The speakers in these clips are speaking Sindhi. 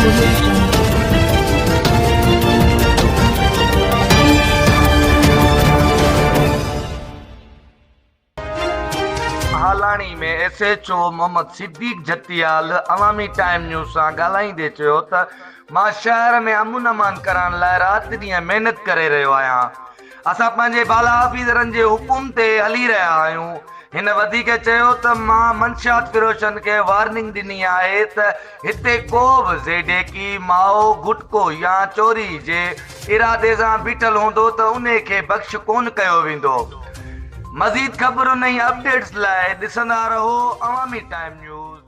Audio Jungle. Halani ۾ S H O Muhammad Siddique Jhatial Awami time news سان ڳالهائيندي چيو ته مان شهر ۾ امن امان ڪرائڻ لاء رات ڏينهن محنت ڪري رهيو آهيان اسان پنهنجي بالا آفيسرن جي حڪم تي هلي رهيا آهيون. هن وڌيڪ چيو ته مان منشيات فروشن کي وارننگ ڏني آهي ته هتي ڪو به زيڊيڪي، مائو، گٽڪو يا چوري جي ارادي سان بيٺل هوندو ته انهي کي بخش ڪونه ڪيو ويندو. مزيد خبرن ۽ اپڊيٽس لاء ڏسندا رهو عوامي ٽائيم نيوز.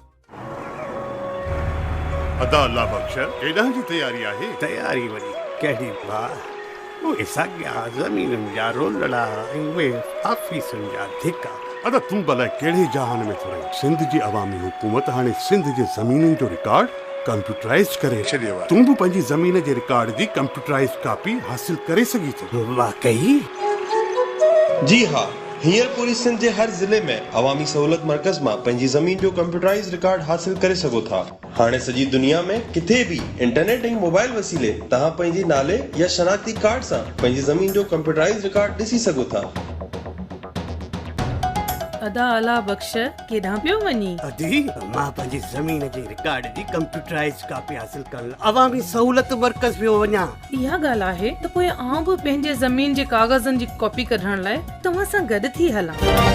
ادا الله بخش ڪيڏانهن جي تياري آهي؟ تياري وري ڪهڙي ڀاء، اهي ساڳيا زمينن جا رولڙا ۽ اهي آفيسن جا ڌڪا. ادا تون الائي ڪهڙي جهان ۾ ٿو رهين، سنڌ جي عوامي حڪومت هاڻي سنڌ جي زمينن جو رڪارڊ ڪمپيوٽرائيزڊ ڪري ڇڏيو آهي، تون به پنهنجي زمين جي رڪارڊ جي ڪمپيوٽرائيزڊ ڪاپي حاصل ڪري سگهين ٿو. واقعي؟ جي ها، هينئر پوري سنڌ جي هر ضلعي ۾ عوامي سهولت مرڪز مان پنهنجي زمين جو ڪمپيوٽرائيزڊ رڪارڊ حاصل ڪري سگهو ٿا. هاڻي سڄي دنيا ۾ ڪٿي به انٽرنيٽ ۽ موبائل وسيلي توهان پنهنجي نالي يا شناختي ڪارڊ سان پنهنجي زمين جو ڪمپيوٽرائيزڊ رڪارڊ ڏسي سگهو ٿا. ادا الله بخش ڪيڏانهن پيو وڃين؟ ادي مان پنهنجي زمين جي رڪارڊ جي ڪمپيوٽرائيزڊ ڪاپي حاصل ڪرڻ لاء عوامي سهولت مرڪز پيو وڃان. اها ڳالهه آهي ته پوء آئون به پنهنجي زمين جي ڪاغذن جي ڪاپي ڪڍڻ لاء توهان سان گڏ ٿي هلان.